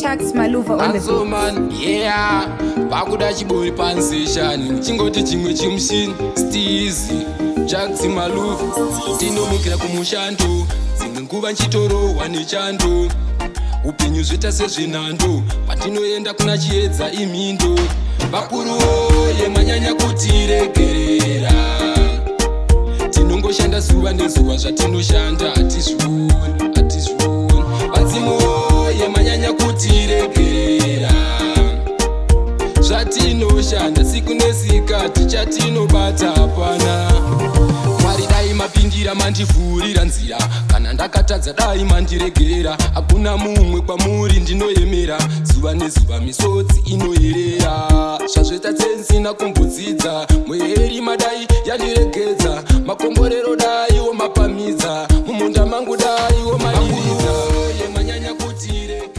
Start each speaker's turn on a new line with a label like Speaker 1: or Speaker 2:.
Speaker 1: Chucks Maluva on the
Speaker 2: Anso
Speaker 1: beat.
Speaker 2: Man, yeah. Pakuda chibori panseshani, chingoti chimwe chimushini stizi Jackson Maluva. Tinomukira kumushando, dzimwe nguva nchitorohwa nechando. Upenyu zvoita sezvenhando, patinoenda kuna chiedza imhindo. Vakuru woye, manyanya kutiregerera. Tinongoshanda zuva nezuva, zvatinoshanda hatizvioni, hatizvioni. Vadzimu woye, manyanya kutiregerera. Zvatinoshanda siku nesikati, chatinobata hapana. Mwari, dai mapindira, mandivhurira nzira. Kana ndakatadza, dai mandiregerera. Hakuna mumwe kwamuri ndinoyemera. Zuva nezuva misodzi inoyerera. Zvazveta tsensina kumbodzidza mwerima, dai yandiregedza. Makomborero daiwo mapamidza mumunda mangu, daiwo madiridza. Manyanya kutiregerera.